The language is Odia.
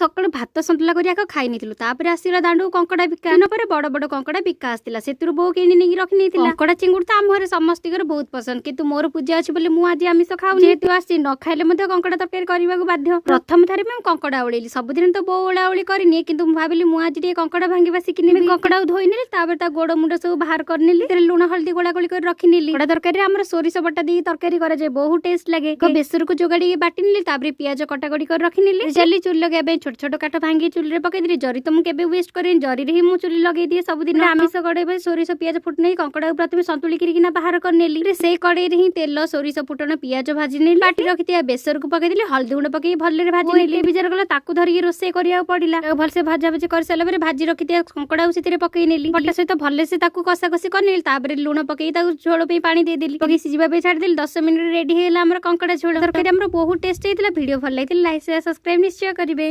ସକାଳୁ ଭାତ ସନ୍ତୁଳା କରି ଆଗ ଖାଇ ନେଇଥିଲୁ। ତାପରେ ଆସିଲା ଦାଣ୍ଡକୁ କଙ୍କଡ଼ା ବିକା। ଦିନ ପରେ ବଡ଼ ବଡ଼ କଙ୍କଡ଼ା ବିକା ଆସିଥିଲା, ସେଥିରୁ ବୋଉ କିଣି ନେଇକି ରଖି ନେଇଥିଲା। କଙ୍କଡ଼ା ଚିଙ୍ଗୁଡ଼ି ତ ଆମ ଘରେ ସମସ୍ତଙ୍କର ବହୁତ ପସନ୍ଦ, କିନ୍ତୁ ମୋର ପୂଜା ଅଛି ବୋଲି ମୁଁ ଆଜି ଆମିଷ ଖାଉନି। ଯେହେତୁ ଆସି ନ ଖାଇଲେ ମଧ୍ୟ କଙ୍କଡ଼ା ତରକାରୀ କରିବାକୁ ବାଧ୍ୟ। ପ୍ରଥମ ଥରେ ମୁଁ କଙ୍କଡ଼ା ଓଳେଇଲି। ସବୁଦିନ ତ ବୋଉ ଓଳା ଓଳି କରିନିଏ, କିନ୍ତୁ ମୁଁ ଭାବିଲି ମୁଁ ଆଜି ଟିକେ କଙ୍କଡ଼ା ଭାଙ୍ଗିବା ଶିଖିନେବି। କଙ୍କଡ଼ାକୁ ଧୋଇ ନେଲି, ତାପରେ ତା ଗୋଡ଼ ମୁଣ୍ଡ ସବୁ ବାହାର କରିନେଲି। ସେଥିରେ ଲୁଣ ହଳଦୀ ଗୋଳା ଗୋଳି କରି ରଖିନେଲି। କଙ୍କଡ଼ା ତରକାରୀରେ ଆମର ସୋରିଷ ବଟା ଦେଇକି ତରକାରୀ କରାଯାଏ, ବହୁତ ଟେଷ୍ଟ ଲାଗେ। ଏକ ବେସରକୁ ଯୋଗାଡ଼ିକି ବାଟି ନେଲି। ତାପରେ ପିଆଜ କଟାକଟି କରି ରଖିନେଲି। ଚାଲି ଚୁଲି ଲଗେଇବା ପାଇଁ ଛୋଟ ଛୋଟ କାଠ ଭାଙ୍ଗି ଚୁଲିରେ ପକେଇଦେଲି। ଜରି ତ ମୁଁ କେବେ ୱେଷ୍ଟ କରେନି, ଜରିରେ ହିଁ ମୁଁ ଚୁଲି ଲଗେଇ ଦିଏ ସବୁଦିନ। ଆମିଷ କଡ଼େଇ ସୋରିଷ ପିଆଜ ଫୁଟି ନେଇ କଙ୍କଡ଼ାକୁ ପ୍ରଥମେ ସନ୍ତୁଳି କିନା ବାହାର କରିନେଲି। ସେଇ କଡ଼େଇରେ ହିଁ ତେଲ, ସୋରିଷ ଫୁଟଣ, ପିଆଜ ଭାଜି ନେଲି। ବାଟି ରଖିଥିବା ବେସରକୁ ପକେଇଦେଲି। ହଳଦୀ ଗୁଣ୍ଡ ପକେଇ ଭଲରେ ଭାଜି ନେଲି। ବିଚାର କଲା ତାକୁ ଧରିକି ରୋଷେଇ କରିବାକୁ ପଡିଲା। ତାକୁ ଭଲସେ ଭଜା ଭଜି କରିସାରିଲା ପରେ ଭାଜି ରଖିଥିବା କଙ୍କଡ଼ାକୁ ସେଥିରେ ପକେଇ ନେଲି। ବଟା ସହିତ ଭଲସେ ତାକୁ କଷାକଷି କରିନେଲି। ତାପରେ ଲୁଣ ପକେଇ ତାକୁ ଝୋଳ ପାଇଁ ପାଣି ଦେଇଦେଲି, ପକେଇ ସିଝିବା ପାଇଁ ଛାଡ଼ିଦେଲି। 10 ମିନିଟ୍ ରେଡି ହେଇଗଲା ଆମର କଙ୍କଡ଼ା ଝୋଳ। ତରକାରୀ ଆମର ବହୁତ ଟେଷ୍ଟ ହେଇଥିଲା। ଭିଡ଼ିଓ ଭଲ ଲାଗିଥିଲା ଲାଇକ୍, ସେୟାର, ସବସ୍କ୍ରାଇବ ନିଶ୍ଚୟ କରିବେ।